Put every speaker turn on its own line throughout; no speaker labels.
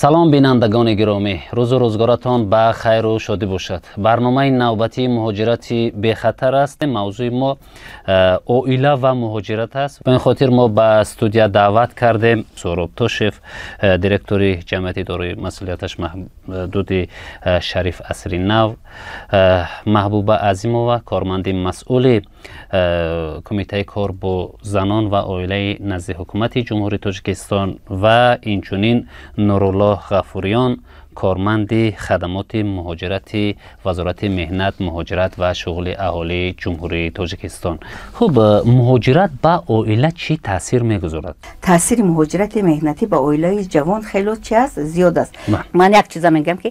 Салом бинандагони гиромӣ, рӯзу рӯзгоратон ба хайру шодӣ бошад. Барномаи навбатии муҳоҷирати бехатар аст. Мавзӯи мо оила ва муҳоҷират аст. Ба ин хотир мо ба студия даъват кардем Суҳроб Тошев, директори ҷамъияти дорои масъулияташ маҳдуди Шариф Асри Нав, Маҳбуба Азимова, корманди масъули Кумитаи кор бо занон ва оилаи назди ҳукумати Ҷумҳурии Тоҷикистон ва инчунин Нуруллоҳ Ғафуриён, корманди хадамоти муҳоҷирати Вазорати меҳнат, муҳоҷират ва шуғли аҳолии Ҷумҳурии Тоҷикистон. Хуб, муҳоҷират ба оила чӣ таъсир мегузорад?
Таъсири муҳоҷирати меҳнатӣ ба оилаи ҷавон хело чи аст? Зиёд аст. Ман як чиза мегӯям, ки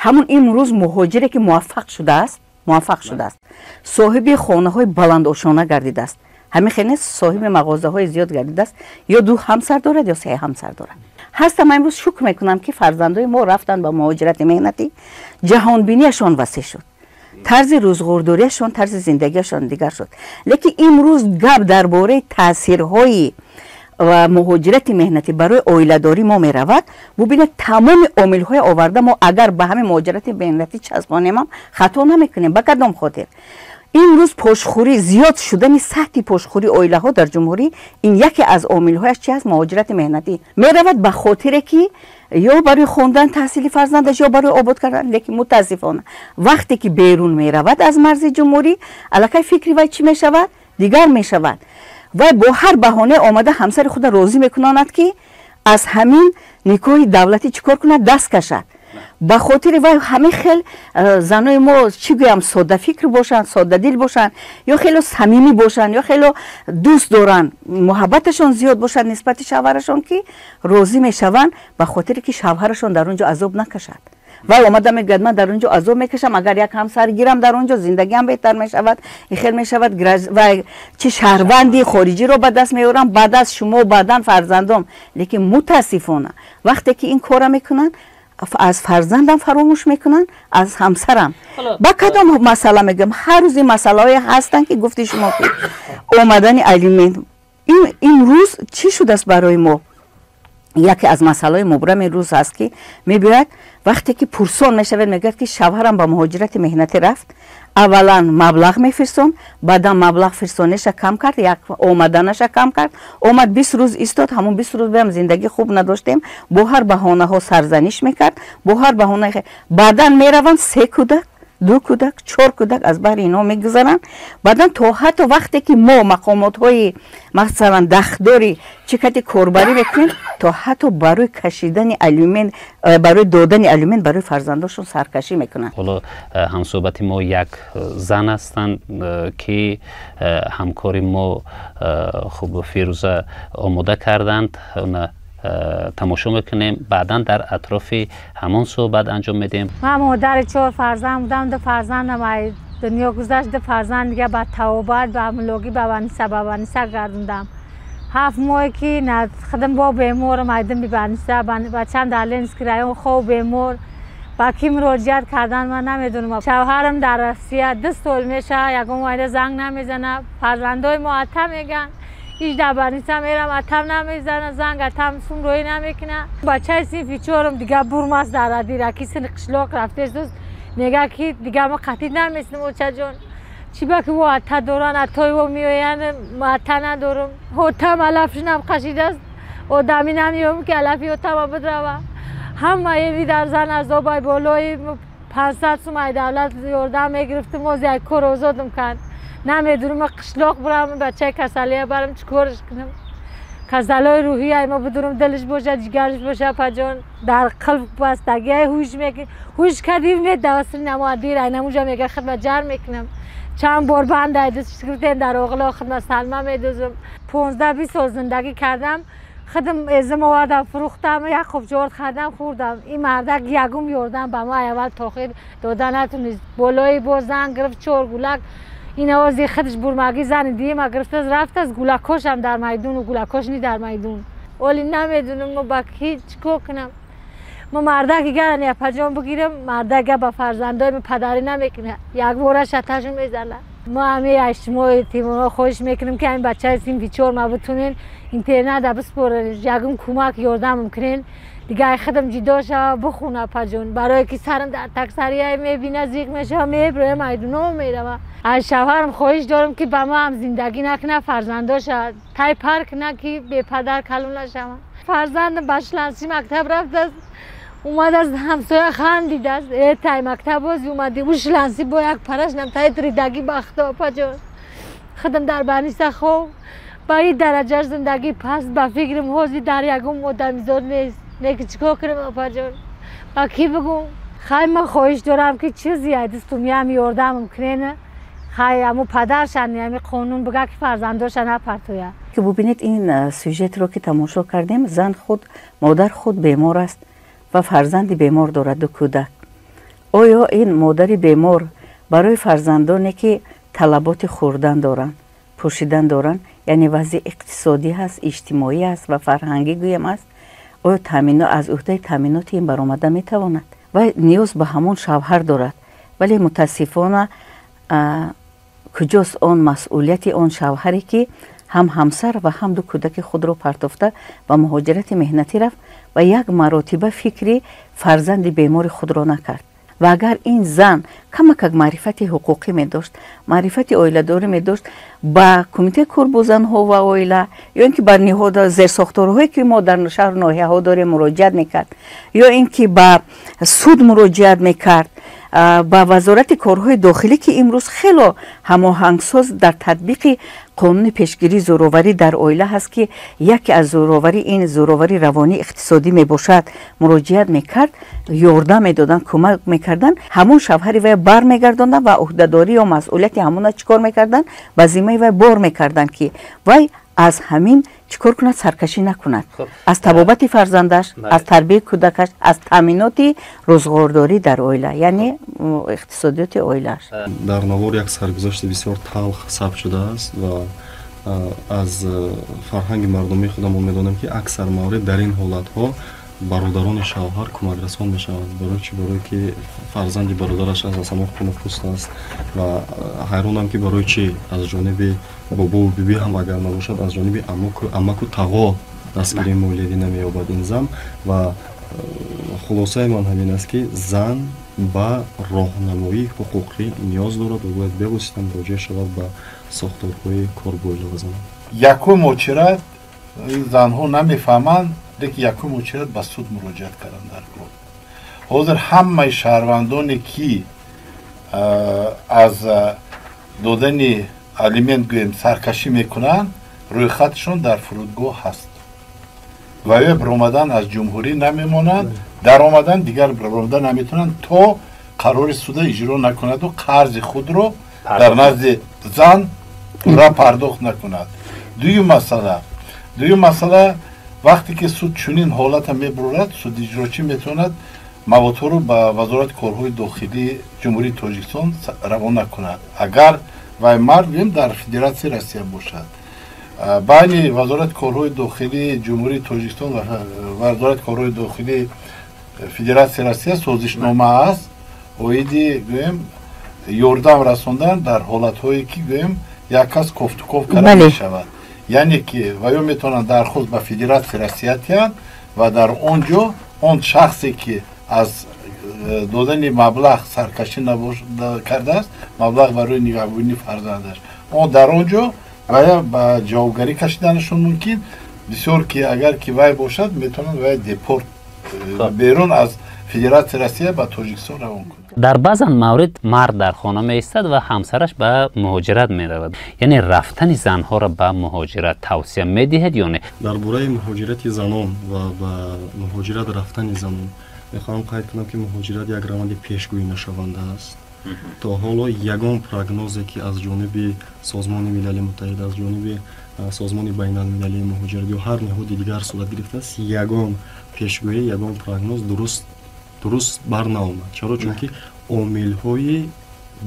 ҳамун имрӯз муҳоҷире ки муваффақ шудааст, соҳиби хонаҳои баландошона гардидааст, ҳамин хел нест, соҳиби мағозаҳои зиёд гардидааст, ё ду ҳамсар дорад, ё се ҳамсар дорад. Ҳастам ман имрӯз шукр мекунам, ки фарзандои мо рафтанд ба муҳоҷирати меҳнатӣ, ҷаҳонбинияшон васеъ шуд, тарзи рӯзғордориашон, тарзи зиндагиашон дигар шуд. Лекин имрӯз гап дар бораи таъсирҳои ва муҳоҷирати меҳнатӣ барои оиладорӣ мо меравад. Бубинед, тамоми омилҳои оварда мо агар ба ҳамин муҳоҷирати меҳнатӣ часпонемам, хато намекунем. Ба кадом хотир? Имрӯз пошхӯрӣ зиёд шудани сатҳи пошхӯрии оилаҳо дар ҷумҳурӣ, ин яке аз омилҳояш чи аст? Муҳоҷирати меҳнатӣ меравад ба хотире ки ё барои хондан, таҳсили фарзандаш, ё барои обод кардан. Лекин мутаассифона вақте ки берун меравад аз марзи ҷумҳурӣ, аллакай фикри вай чӣ мешавад? Дигар мешавад. Вай бо ҳар баҳона омада ҳамсари худро розӣ мекунонад, ки аз ҳамин никоҳи давлатӣ чӣ кор кунад? Даст кашад. Ба хотири вай ҳамин хел занои мо, чӣ гӯям, соддафикр бошанд, соддадил бошанд, ё хело самимӣ бошанд, ё хело дӯст доранд, муҳаббаташон зиёд бошад нисбати шавҳарашон, ки розӣ мешаванд ба хотире ки шавҳарашон дар он ҷо азоб накашад. Вай омада мегӯяд, ман дар он ҷо азоб мекашам, агар як ҳамсар гирам, дар он ҷо зиндагиам беҳтар мешавад, ин хел мешавад, ва чи шаҳрванди хориҷиро ба даст меорам, баъд аз шумо, баъдан фарзандом. Лекин мутаассифона вақте ки ин корро мекунанд, аз фарзандам фаромӯш мекунанд, аз ҳамсарам. Ба кадом масъала мегӯям? Ҳар рӯз ин масъалаҳое ҳастанд, ки гуфти шумо, ки омадани алимент. Имрӯз чӣ шудааст барои мо? Яке аз масъалаҳои мубрами рӯз аст, ки мебиёяд, вақте ки пурсон мешавад, мегӯяд, ки шавҳарам ба муҳоҷирати меҳнатӣ рафт, аввалан маблағ мефирсон, баъдан маблағ фирсониша кам кард, як омаданаша кам кард, омад 20 рӯз истод, ҳамон 20 рӯз баам зиндагӣ хуб надоштем, бо ҳар баҳонаҳо сарзаниш мекард, бо ҳар баҳона. Баъдан мераванд, се кӯдак, ду кӯдак, чор кӯдак аз баҳри инҳо мегузаранд. Баъдан то ҳатто вақте ки мо мақомотҳои масалан дахдори чӣ кати корбарӣ мекунем, то ҳатто барои кашидани алюмент, барои додани алюмент барои фарзандошон саркашӣ мекунанд.
Ҳоло ҳамсӯҳбати мо як зан ҳастанд, ки ҳамкори мо хуб Фирӯза омода карданд, тамошо мекунем, баъдан дар атрофи ҳамон суҳбат анҷом медиҳем.
Ман модари чор фарзанд будам, ду фарзандам ай дунё гузашт, ду фарзанд дига ба тавобат, ба амлогӣ, ба баниса, ба баниса гардондам. 7 моҳе ки худам бо беморам, айдим би баниса, бачам дар Ленинский район хоб бемор, ба ки муроҷиат кардан ман намедонам. Шавҳарам дар Россия 2 сол мешавад, ягон вайда занг намезанад, фарзандои мо ата мегӯянд. Иш дар баниса мерам, атам намезана, занг атам сум рӯй намекуна. Бачаи синфи чорум дига бурмаст дар адира, ки сини қишлоқ рафтесуз, мега ки дига ма қатид намесинам, очаҷон. Чӣ ба ки во ата доран, атои во меоянд, ма ата надорам. Отам алафшинам қашидааст, одамӣ намеёбам, ки алафи отама бидрава. Ҳамаи ви дар зан азобай болои 500 сум ай давлат ёрдам мегирифтим, оз як кор озодам кард. Намедонам, қишлоқ бурам, бачаи касалия барам, чӣ корш кунам? Касалои рӯҳӣ ай ма бидурам, дилш бошад, ҷигарш бошад, паҷон дар қилб бастагӣ ай ҳуш мекун. Ҳуш кардив медавасри намо дир ай намуҷа мега хидмат ҷар мекунам. Чанд бор банд ай дастш гирифтем дар оғло хидмат салма медузам. 15-20 сол зиндагӣ кардам, худам эзим овардам, фурӯхтам, як хуб ҷорд хардам, хӯрдам. Ин мардак ягум ёрдам ба мо аввал тохир дода натунист. Болои боз зан гирифт чор гулак. Ин овози худаш бурмагӣ зани дима гирифтааст, рафтааст, гулакошам дар майдону гулакош ни дар майдон. Оли намедонам мо ба ки чӣ кор кунам. Мо мардаки гара апаҷон бигирам, мардага ба фарзандои падарӣ намекунад, якбора шаташон мезанад. Мо ҳами иҷтимои тимоҳо хоҳиш мекунем, ки ҳамин бачаи синфи чор ма битунен интерната биспорен, ягон кӯмак ёрдамам кунен. Дигар худам ҷидо шава бихун, апаҷон, барое ки сарам дар таксария мебина, зиқ мешава, меброя, майдуно мерава. Аз шавҳарам хоҳиш дорам, ки ба мо ҳам зиндагӣ накуна, фарзандоша тай пар куна, ки бепадар калон нашаванд. Фарзандам ба шланси мактаб рафтааст, омадааст, ҳамсоя хандидааст: «Э, тай мактаб бози омадӣ, ӯ шланси бо як параш намтай ридагӣ бахто». Апаҷон, худам дар баниса хоб ба ин дараҷа зиндагӣ паст, ба фикрам, ҳозир дар ягон одамизод нест. Неки чӣ кор кунем, апаҷон, ба кӣ бигӯм? Хай, ман хоҳиш дорам, ки чизе ай дастумиям ёрдамам кунен. Хай, аму падаршан ами қонун бига, ки фарзандоша напартоя.
Ки бубинед, ин сюжетро ки тамошо кардем, зан худ, модар худ бемор аст ва фарзанди бемор дорад, ду кӯдак. Оё ин модари бемор барои фарзандоне, ки талаботи хӯрдан доранд, пӯшидан доранд, яъне вазъи иқтисодӣ ҳаст, иҷтимоӣ аст ва фарҳангӣ гӯям аст, оё таъмино аз ӯҳдаи таъминоти ин баромада метавонад? Ва ниёз ба ҳамон шавҳар дорад, вале мутаассифона куҷост он масъулияти он шавҳаре, ки ҳам ҳамсар ва ҳам ду кӯдаки худро партофта ба муҳоҷирати меҳнатӣ рафт ва як маротиба фикри фарзанди бемори худро накард? Ва агар ин зан камакак маърифати ҳуқуқӣ медошт, маърифати оиладорӣ медошт, ба Кумитаи кор бо занҳо ва оила ё ин ки ба ниҳод зерсохторҳое, ки мо дар шаҳру ноҳияҳо дорем, муроҷиат мекард, ё ин ки ба суд муроҷиат мекард, ба Вазорати корҳои дохилӣ, ки имрӯз хело ҳамоҳангсоз дар татбиқи қонуни пешгирии зӯроварӣ дар оила ҳаст, ки яке аз зӯроварӣ ин зӯроварии равонӣ, иқтисодӣ мебошад, муроҷиат мекард, ёрдам медоданд, кӯмак мекарданд, ҳамон шавҳари вай бармегардонданд ва ӯҳдадорӣ ё масъулияти ҳамона чӣ кор мекарданд? Ба зиммаи вай бор мекарданд, ки вай аз ҳамин чӣ кор кунад? Саркашӣ накунад аз табобати фарзандаш, аз тарбияи кӯдакаш, аз таъминоти рӯзғордорӣ дар оила, яъне иқтисодиёти оилааш.
Дар навор як саргузашти бисёр талх сабт шудааст ва аз фарҳанги мардумии худамон медонем, ки аксар маврид дар ин ҳолатҳо бародарони шавҳар кӯмакрасон мешаванд. Барои чӣ? Барое ки фарзанди бародараш аст, аз ҳамон хуну пӯст аст. Ва ҳайронам, ки барои чӣ аз ҷониби бобову бибӣ ҳам агар набошад, аз ҷониби амаку тағо дастгирии молиявӣ намеёбад ин зан. Ва хулосаи ман ҳамин аст, ки зан ба роҳнамоии ҳуқуқӣ ниёз дорад ва бояд бевосита муроҷиа шавад ба сохторҳои кор бо оила ва занон.
Якум очерат ин занҳо намефаҳманд, лекин якум очерат ба суд муроҷиат карданд дар кор. Ҳозир ҳамаи шаҳрвандоне, ки аз додани алимент, гӯем, саркашӣ мекунанд, рӯйхатшон дар фурудгоҳ ҳаст ва ё баромадан аз ҷумҳурӣ намемонанд, даромадан дигар баромада наметавонанд, то қарори суда иҷро накунаду қарзи худро дар назди зан пурра пардохт накунад. Дуюм масъала, вақте ки суд чунин ҳолата мебурад, судиҷрочӣ метавонад маводҳоро ба Вазорати корҳои дохилии Ҷумҳурии Тоҷикистон равона кунад. Агар вай мард, гӯем, дар Федератсияи Россия бошад, байни Вазорати корҳои дохилии Ҷумҳурии Тоҷикистон ва Вазорати корҳои дохилии Федератсияи Россия созишнома аст оиди, гӯем, ёрдам расондан дар ҳолатҳое, ки, гӯем, як кас кофтуков карда мешавад, яъне ки ва ё метавонанд дархост ба Федератсияи Россия диҳанд ва дар он ҷо он шахсе, ки аз додани маблағ саркашӣ кардааст, маблағ барои нигаҳбонии фарзандаш, он дар он ҷо вая ба ҷавобгарӣ кашиданашон мумкин. Бисёр ки агар ки вай бошад, метавонанд вай депорт берун аз Федератсияи Россия ба Тоҷикистон равон кунад.
Дар баъзан маврид мард дар хона меистад ва ҳамсараш ба муҳоҷират меравад. Яъне рафтани занҳоро ба муҳоҷират тавсия медиҳед ё не?
Дар бораи муҳоҷирати занон ва ба муҳоҷират рафтани занон мехоҳам қайд кунам, ки муҳоҷират як раванди пешгӯӣ нашаванда аст. То ҳоло ягон прогнозе, ки аз ҷониби Созмони Милали Муттаҳид, аз ҷониби Созмони Байналмилалии Муҳоҷират ё ҳар ниҳоди дигар сурат гирифтааст, ягон пешгӯӣ, ягон прогноз дуруст бар наомад. Чаро? Чунки омилҳои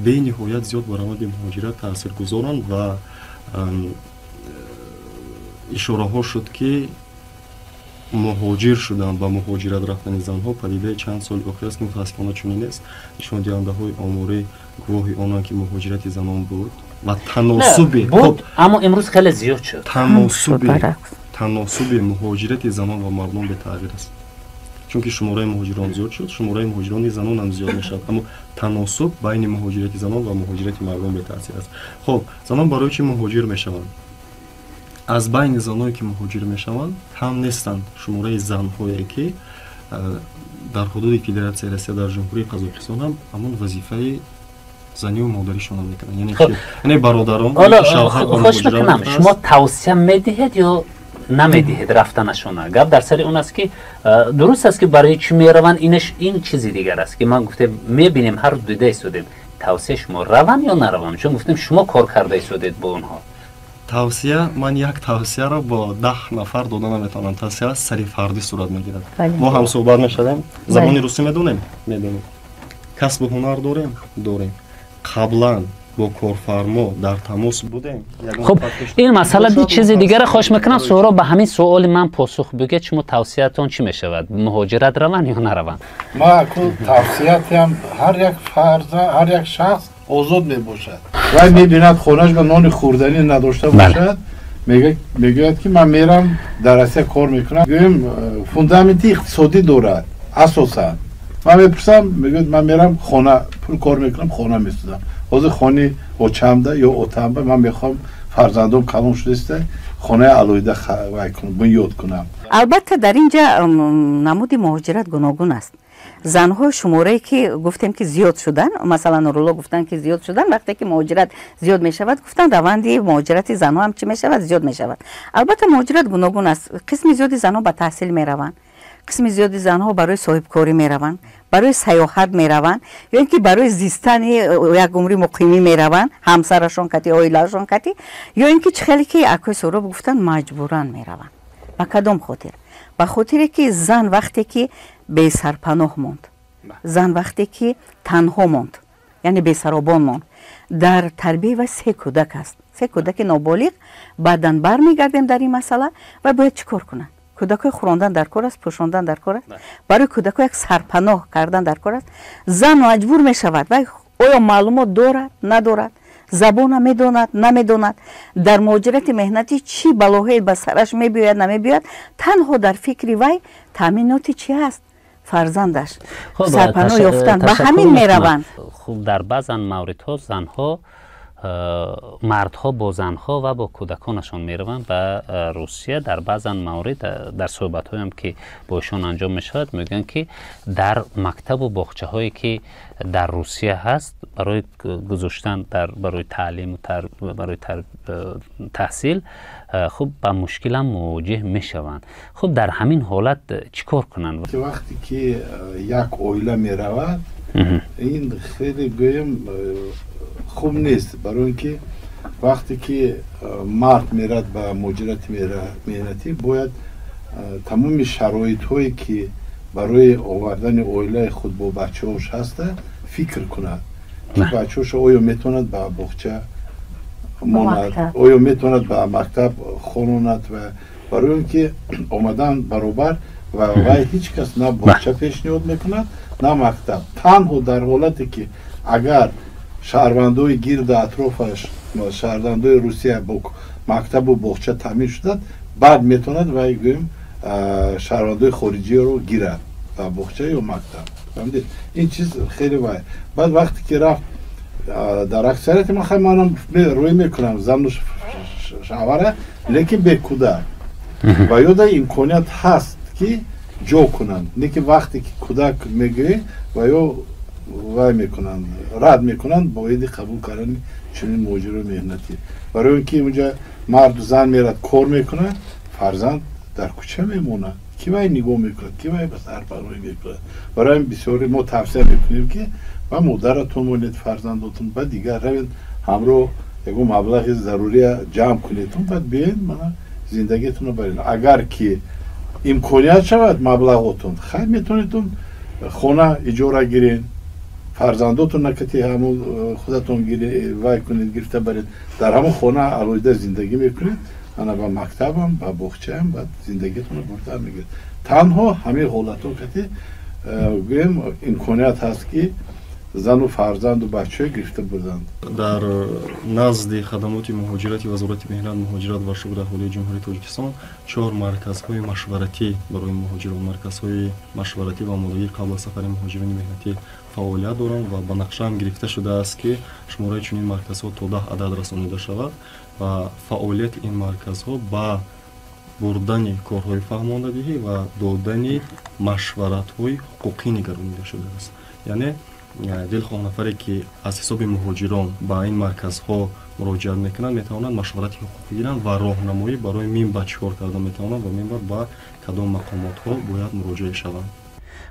бениҳоят зиёд ба раванди муҳоҷират таъсиргузоранд ва ишораҳо шуд, ки Муҳоҷир шудан ва муҳоҷират рафтани занҳо падидаи чанд соли охир аст, ки мутаассифона чунин нест. Нишондиҳандаҳои оморӣ гувоҳи онанд, ки муҳоҷирати занон буд ва таносуби
буд, аммо имрӯз хеле зиёд шуд.
Таносуби муҳоҷирати занон ва мардон бетағйир аст, чунки шумораи муҳоҷирон зиёд шуд, шумораи муҳоҷирони занон ҳам зиёд мешавад, аммо таносуб байни муҳоҷирати занон ва муҳоҷирати мардон бетаъсир аст. Хоб, занон барои чӣ муҳоҷир мешаванд? Аз байни заное, ки муҳоҷир мешаванд, кам нестанд шумораи занҳое, ки дар ҳудуди Федератсияи Россия, дар Ҷумҳурии Қазоқистон ҳам ҳамон вазифаи заниву модаришонро мекунанд, яъне бародарон.
Хоҳиш мекунам, шумо тавсия медиҳед ё намедиҳед рафтанашона? Гап дар сари он аст, ки дуруст аст, ки барои чӣ мераванд, инаш ин чизи дигар аст, ки ман гуфтем, мебинем, ҳар дида истодем. Тавсия шумо, раванд ё нараванд? Чун гуфтем, шумо кор карда истодед бо онҳо.
Тавсия, ман як тавсияро бо 10 нафар дода наметавонам. Тавсия сари фардӣ сурат мегирад. Мо ҳам суҳбат мешавем. Забони русӣ медонем? Медонем. Касбу ҳунар дорем? Дорем. Қаблан бо корфармо дар тамос будем?
Хуб, ин масъала чизи дигаре. Хоҳиш мекунам, Суҳроб, ба ҳамин суоли ман посух бигӯед. Шумо тавсиятон чӣ мешавад, муҳоҷират раванд ё нараванд?
Ма тавсиятам, ҳар як фарза, ҳар як шахс озод мебошад. Вай мебинад, хонаш ба нони хӯрданӣ надошта бошад, мегӯяд, ки ман мерам, дар Россия кор мекунам. Гӯем, фундаменти иқтисодӣ дорад асосан. Ман мепурсам, мегӯяд, ман мерам, хона пул кор мекунам, хона месозам. Ҳозир хони очамда ё отамба ман мехоҳам, фарзандом калон шудааста, хонаи алоҳида бунёд кунам.
Албатта, дар ин ҷа намуди муҳоҷират гуногун аст. Занҳо шуморае, ки гуфтем, ки зиёд шудан, масалан, Нурулло гуфтанд, ки зиёд шудан. Вақте ки муҳоҷират зиёд мешавад, гуфтанд, раванди муҳоҷирати занҳо ҳам чӣ мешавад? Зиёд мешавад. Албатта, муҳоҷират гуногун аст. Қисми зиёди занҳо ба таҳсил мераванд, қисми зиёди занҳо барои соҳибкорӣ мераванд, барои сайёҳат мераванд ё ин ки барои зистани як умри муқимӣ мераванд, ҳамсарашон кати, оилаашон кати, ё ин ки чӣ хеле ки акои Суҳроб гуфтанд, маҷбуран мераванд. Ба кадом хотир? Ба хотире ки зан вақте ки бесарпаноҳ монд, зан вақте ки танҳо монд, яъне бесаробон монд, дар тарбияи вай се кӯдак аст, се кӯдаки ноболиғ. Баъдан бармегардем дар ин масъала. Вай бояд чӣ кор кунад? Кӯдакҳои хӯрондан дар кор аст, пӯшондан дар кор аст, барои кӯдакҳо як сарпаноҳ кардан дар кор аст. Зан маҷбур мешавад. Вай оё маълумот дорад, надорад, забона медонад, намедонад, дар муҳоҷирати меҳнатӣ чӣ балоҳое ба сараш мебиёяд, намебиёяд, танҳо дар фикри вай таъминоти чӣ ҳаст? Фарзандаш, сарпаноҳ ёфтан. Ба ҳамин мераванд.
Хуб, дар баъзан мавридҳо занҳо, мардҳо бо занҳо ва бо кӯдаконашон мераванд ба Русия. Дар баъзан маврид, дар суҳбатҳоям, ки бо ишон анҷом мешавад, мегӯянд, ки дар мактабу боғчаҳое, ки дар Русия ҳаст, барои гузоштан, барои таълиму барои таҳсил, хуб, ба мушкилам мувоҷеҳ мешаванд. Хуб, дар ҳамин ҳолат чӣ кор кунанд?
Вақте ки як оила меравад, ин хеле, гӯем, хуб нест, барои он ки вақте ки мард мерад ба муҳоҷирати меҳнатӣ, бояд тамоми шароитҳое, ки барои овардани оилаи худ бо бачаҳош ҳаста, фикр кунад, ки бачаҳоша оё метавонад ба боғча монад, оё метавонад ба мактаб хононад. Ва барои он ки омадан баробар ва вай ҳеҷ кас на боғча пешниҳод мекунад, на мактаб. Танҳо дар ҳолате ки агар шаҳрвандои гирду атрофаш шаҳрвандои Русия бо мактабу боғча таъмин шудад, баъд метавонад вай, гӯем, шаҳрвандои хориҷиро гирад ба боғча ё мактаб. Фаҳмидед, ин чиз хеле вай. Баъд вақте ки рафт, дар аксарияти ман хай манам рӯй мекунам зану шавара, лекин бекӯдак ва ёда имконият ҳаст, ки ҷо кунанд. Лекин вақте ки кӯдак мегӯӣ, ва ё вай мекунанд, рад мекунанд бо иди қабул кардани чунин муҳоҷирои меҳнатӣ, барои он ки унҷа марду зан мерад, кор мекунад, фарзанд дар кӯча мемонад. Ки вай нигоҳ мекунад, ки вай ба сарпаноҳӣ мекунад? Барои ҳамин бисёре мо тавсия мекунем, ки ба модаратон монед фарзандотон, ба дигар равед, ҳамроҳ ягон маблағи зарурия ҷамъ кунедтон, баъд биёед, мана зиндагиатонро баред. Агар ки имконият шавад, маблағотон, хайр, метавонедтон хона иҷора гирен, фарзандотон накати ҳамон худатон вай кунед, гирифта баред, дар ҳамон хона алоҳида зиндагӣ мекунед. ана ба мактабам, ба боғчаам, ба зиндагитонро бурда мегирад. Танҳо ҳамин ҳолатҳо кати гӯем имконият ҳаст, ки зану фарзанду бачаҳо гирифта бурданд.
Дар назди хадамоти муҳоҷирати Вазорати меҳнат, муҳоҷират ва шуғли аҳолии Ҷумҳурии Тоҷикистон 4 марказҳои машваратӣ барои муҳоҷирон, марказҳои машваратӣ ва омодагӣ қабл аз сафари муҳоҷирони меҳнатӣ фаъолият доранд ва ба нақшаам гирифта шудааст, ки шумораи чунин марказҳо то 10 адад расонида шавад ва фаъолияти ин марказҳо ба бурдани корҳои фаҳмондадиҳӣ ва додани машваратҳои ҳуқуқӣ нигаронида шудааст. Яъне дилхоҳ нафаре, ки аз ҳисоби муҳоҷирон ба ин марказҳо муроҷиат мекунанд, метавонанд машварати ҳуқуқӣ гиранд ва роҳнамоӣ барои минбаъд чӣ кор карда метавонанд ва минбаъд ба кадом мақомотҳо бояд муроҷиат шаванд.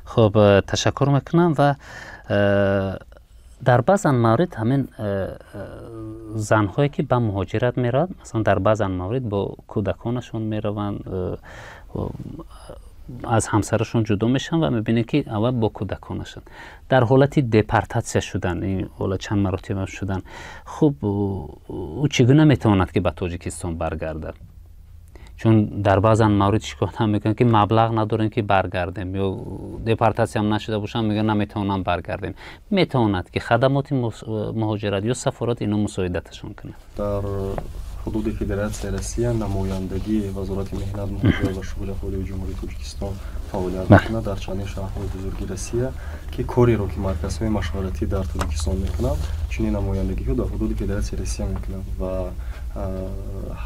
Хуб, ташаккур мекунам. Ва дар баъзан маврид ҳамин занҳое, ки ба муҳоҷират мераванд, масалан, дар баъзан маврид бо кӯдаконашон мераванд, аз ҳамсарашон ҷудо мешаванд ва мебинем, ки аввал бо кӯдаконашон дар ҳолати депортатсия шудан, ин ҳолат чанд маротиба шудан, хуб, ӯ чӣ гуна метавонад, ки ба Тоҷикистон баргардад? Чун дар баъзан маврид шикоят ҳам мекунанд, ки маблағ надорем, ки баргардем, ё депортатсиям нашуда бошанд, мегӯянд, наметавонам баргардем. Метавонад, ки хадамоти муҳоҷират ё сафорат ино мусоидаташон кунад?
Дар ҳудуди Федератсияи Россия намояндагии Вазорати меҳнат, муҳоҷират ва шуғли аҳолии Ҷумҳурии Тоҷикистон фаъолият мекунад дар чандин шаҳрҳои бузурги Россия, ки кореро, ки марказҳои машваратӣ дар Тоҷикистон мекунанд, чунин намояндагиҳо дар ҳудуди Федератсияи Россия мекунанд ва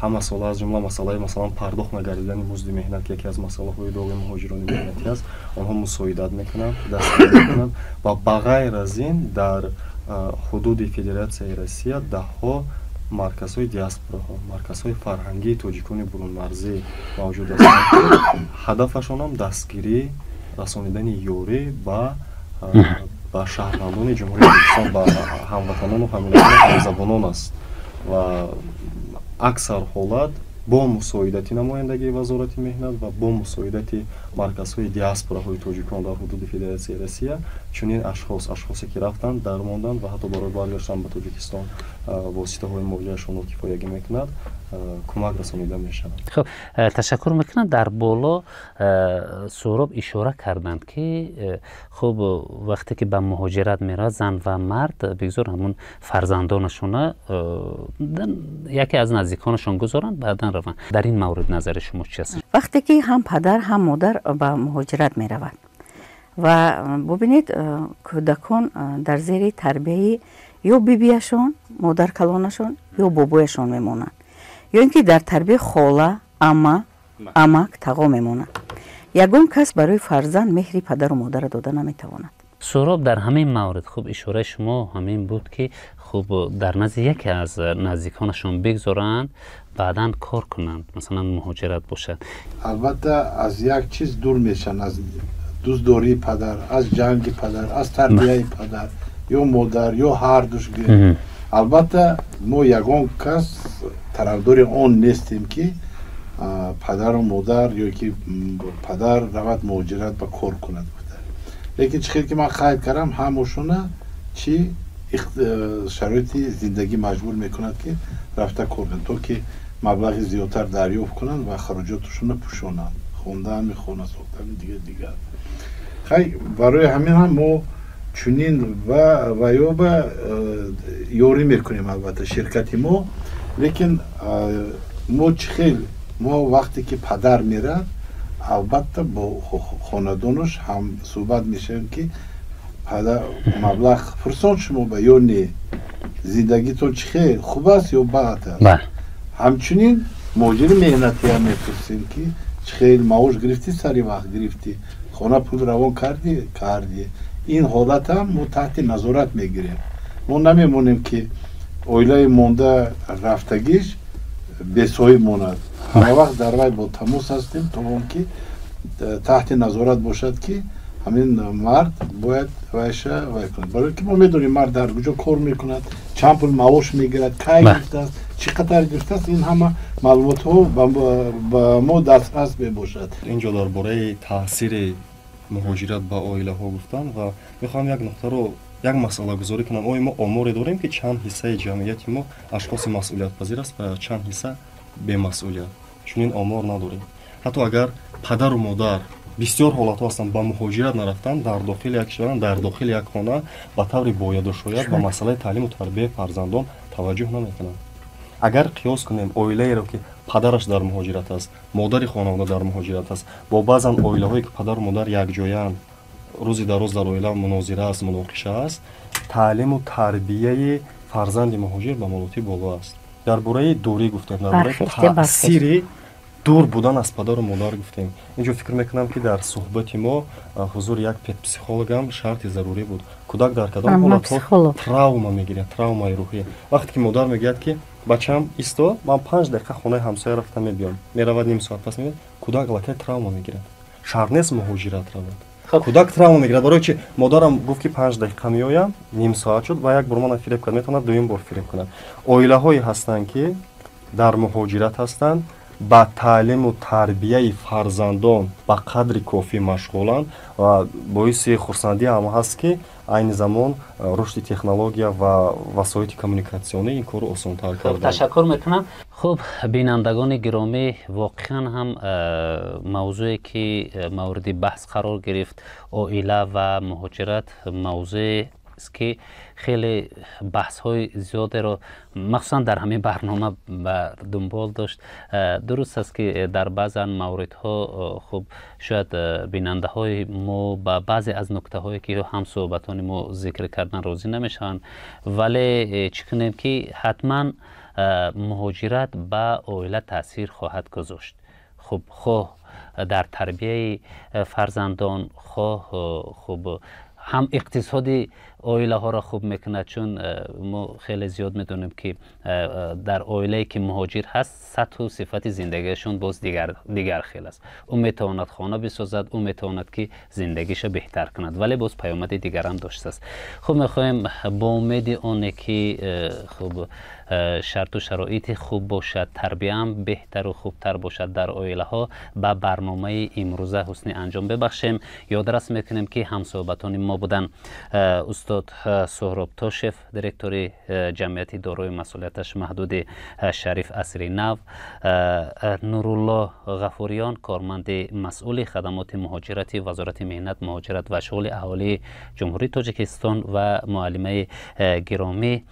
ҳама сола, аз ҷумла масъалаи, масалан, пардохт нагардидани музди меҳнат, ки яке аз масъалаҳои доғи муҳоҷирони меҳнатӣ аст, онҳо мусоидат мекунанд, дастгирӣ мекунанд. Ва ба ғайр аз ин, дар ҳудуди Федератсияи Россия даҳҳо марказҳои диаспораҳо, марказҳои фарҳангии тоҷикони бурунмарзӣ мавҷуд ҳастанд, ки ҳадафашонам дастгирӣ, расонидани ёрӣ ба шаҳрвандони Ҷумҳурии Тоҷикистон, ба ҳамватанону ҳамзабонон аст. Ва аксар ҳолат бо мусоидати намояндагии Вазорати меҳнат ва бо мусоидати марказҳои диаспораҳои тоҷикон дар ҳудуди Федератсияи Россия чунин ашхос, ашхосе, ки рафтанд, дармонданд ва ҳатто барои баргаштан ба Тоҷикистон воситаҳои молияшонро кифоягӣ мекунад, кӯмак расонида мешавад.
Хуб, ташаккур мекунам. Дар боло Суҳроб ишора карданд, ки хуб, вақте ки ба муҳоҷират меравад зан ва мард, бигзор ҳамун фарзандонашона яке аз наздиконашон гузоранд, баъдан раванд. Дар ин маврид назари шумо чи аст?
Вақте ки ҳам падар, ҳам модар ба муҳоҷират меравад ва бубинед, кӯдакон дар зери тарбияи ё бибиашон, модар калонашон ё бобояшон мемонанд, ё ин ки дар тарбияи хола, амма, амак, тағо мемонанд. Ягон кас барои фарзанд меҳри падару модарро дода наметавонад.
Суҳроб, дар ҳамин маврид, хуб, ишораи шумо ҳамин буд, ки хуб, дар назди яке аз наздиконашон бигзоранд, баъдан кор кунанд, масалан, муҳоҷират бошад.
Албатта, аз як чиз дур мешаванд: аз дӯстдории падар, аз ҷанги падар, аз тарбияи падар ё модар ё ҳардуш. Албатта, мо ягон кас тарафдори он нестем, ки падару модар ё ки падар равад муҳоҷират ба кор кунад. Лекин чӣ хел ки ман қайд кардам, ҳамошона чӣ шароити зиндагӣ маҷбур мекунад, ки рафта кор кунанд, то ки маблағи зиёдтар дарёфт кунанд ва хароҷоташонро пӯшонанд, хондаами, хона сохтани, дигар дигар. Хай, барои ҳамин ҳам мо чунин ва ё ба ёрӣ мекунем, албатта, ширкати мо. Лекин мо чӣ хел, мо вақте ки падар мерад, албатта, бо хонадонаш ҳам суҳбат мешавем, ки падар маблағ фурсон шумо ба ё не, зиндагитон чӣ хел, хуб аст ё бад аст. Ҳамчунин муҳоҷири меҳнатиам мепурсем, ки чӣ хел, маош гирифтӣ, сари вақт гирифтӣ, хона пул равон кардӣ, кардӣ. Ин ҳолатам мо таҳти назорат мегирем. Мо намемонем, ки оилаи монда рафтагиш бесоҳиб монад. Ҳама вақт дар вай бо тамос ҳастем, то он ки таҳти назорат бошад, ки ҳамин мард бояд вайша вай кунад, барои ки мо медонем, мард дар куҷо кор мекунад, чанд пул маош мегирад, кай гирифтааст, чӣ қадар гирифтааст. Ин ҳама маълумотҳо ба мо дастрас мебошад.
Инҷо дар бораи таъсири муҳоҷират ба оилаҳо гуфтанд ва мехоҳам як нуқтаро, як масъалагузорӣ кунам. Оё мо оморе дорем, ки чанд ҳиссаи ҷамъияти мо ашхоси масъулиятпазир аст ва чанд ҳисса Бемасъулият, чунин омор надорем. Ҳатто агар падару модар, бисёр ҳолатҳо ҳастанд, ба муҳоҷират нарафтан, дар дохили як кишваранд, дар дохили як хона ба таври бояду шояд ба масъалаи таълиму тарбияи фарзандон таваҷҷӯҳ намекунанд. Агар қиёс кунем оилаеро, ки падараш дар муҳоҷират аст, модари хонавода дар муҳоҷират аст, бо баъзан оилаҳое, ки падару модар якҷояанд, рӯзи дароз дар оила мунозира аст, муноқиша аст, таълиму тарбияи фарзанди муҳоҷир ба маротиб боло аст. Дар бораи дурӣ гуфтем, дар бораи таъсири дур будан аз падару модар гуфтем. Инҷо фикр мекунам, ки дар суҳбати мо ҳузури як педпсихологам шарти зарурӣ буд. Кӯдак дар кадом ҳолатҳо травма мегирад, травмаи рӯҳӣ? Вақте ки модар мегӯяд, ки бачам, исто, ман 5 дақиқа хонаи ҳамсоя рафта мебиём, меравад, ним соат пас меояд, кӯдак аллакай травма мегирад. Шарт нест муҳоҷират равад. Кӯдак травма мегирад, барои чи модарам гуфт, ки 5 дақиқа меоям, ним соат шуд ва як бор мана фиреб кард, метавонад дуюм бор фиреб кунад. Оилаҳое ҳастанд, ки дар муҳоҷират ҳастанд, ба таълиму тарбияи фарзандон ба қадри кофӣ машғуланд ва боиси хурсандӣ ҳам ҳаст, ки айни замон рушди технология ва васоити коммуникатсионӣ ин корро осонтар
карда. Ташаккур мекунам. Хуб, бинандагони гиромӣ, воқеан ҳам мавзӯе, ки мавриди баҳс қарор гирифт, оила ва муҳоҷират, мавзӯе ки хеле баҳсҳои зиёдеро махсусан дар ҳамин барнома ба дунбол дошт. Дуруст аст, ки дар баъзан мавридҳо, хуб, шояд бинандаҳои мо ба баъзе аз нуктаҳое, ки ҳамсӯҳбатони мо зикр кардан, розӣ намешаванд, вале чӣ кунем, ки ҳатман муҳоҷират ба оила таъсир хоҳад гузошт, хуб, хоҳ дар тарбияи фарзандон, хоҳ, хуб, ҳам иқтисоди оилаҳоро хуб мекунад, чун мо хеле зиёд медонем, ки дар оилае, ки муҳоҷир ҳаст, сатҳу сифати зиндагиашон боз дигар хел аст. Ӯ метавонад хона бисозад, ӯ метавонад, ки зиндагиша беҳтар кунад, вале боз паёмади дигарам доштааст. Хуб, мехоҳем бо умеди оне, ки хуб, шарту шароити хуб бошад, тарбияам беҳтару хубтар бошад дар оилаҳо, ба барномаи имрӯза ҳусни анҷом бибахшем. Ёдрас мекунем, ки ҳамсӯҳбатони мо буданд устод Суҳроб Тошев, директори ҷамъияти дорои масъулияташ маҳдуди «Шариф Асри Нав», Нурулло Ғафуриён, корманди масъули хадамоти муҳоҷирати Вазорати меҳнат, муҳоҷират ва шуғли аҳолии Ҷумҳурии Тоҷикистон ва муаллимаи гиромӣ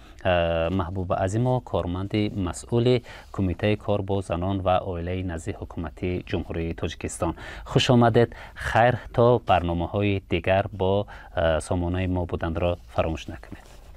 Маҳбуба Азимова, корманди масъули Кумитаи кор бо занон ва оилаи назди Ҳукумати Ҷумҳурии Тоҷикистон. Хуш омадед. Хайр, то барномаҳои дигар бо сомонаи мо буданро фаромӯш накунед.